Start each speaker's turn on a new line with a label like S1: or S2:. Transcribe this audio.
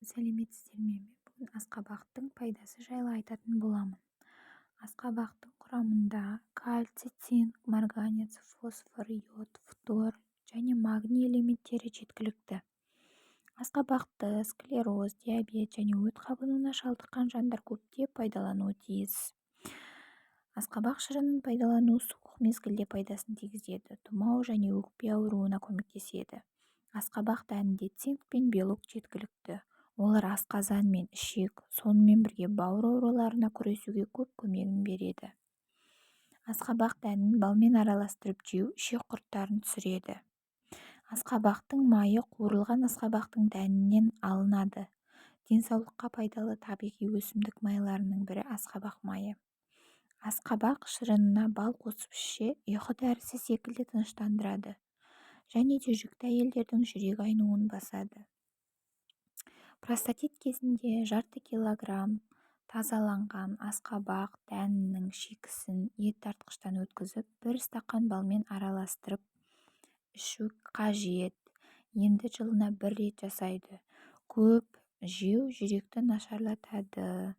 S1: Сәлеметсіздер ме? Мен бүгін асқабақтың пайдасы жайлы айтатын боламын. Асқабақтың құрамында кальций, цинк, марганец, фосфор, йод, фтор және магний элементтері жеткілікті. Асқабақты склероз, диабет және өт қабынуына шалдыққан жандар көптеп пайдалануы тиіс. Асқабақ шырынын пайдалану суық мезгілде пайдасын тигізеді, тұмау және өкпе ауруына көмектеседі. Асқабақ дәнінде цинк пен белок жеткілікті. Олар асқазан мен ішек, сонымен бірге бауыр ауруларына күресуге көп көмегін береді. Асқабақ дәнін балмен араластырып жеу ішек құрттарын түсіреді. Асқабақтың майы қуырылған асқабақтың дәнінен алынады. Денсаулыққа пайдалы табиғи өсімдік майларының бірі асқабақ майы. Асқабақ шырынына бал қосып ішсе, ұйқы дәрісі секілді тыныштандырады және де жүкті әйелдердің жүрек айнуын басады. Простатит кезінде жарты килограмм тазаланған асқабақ дәнінің шикісін ет тартқыштан өткізіп, бір стақан балмен араластырып ішу қажет. Емді жылына бір рет жасайды. Көп жеу жүректі нашарлатады.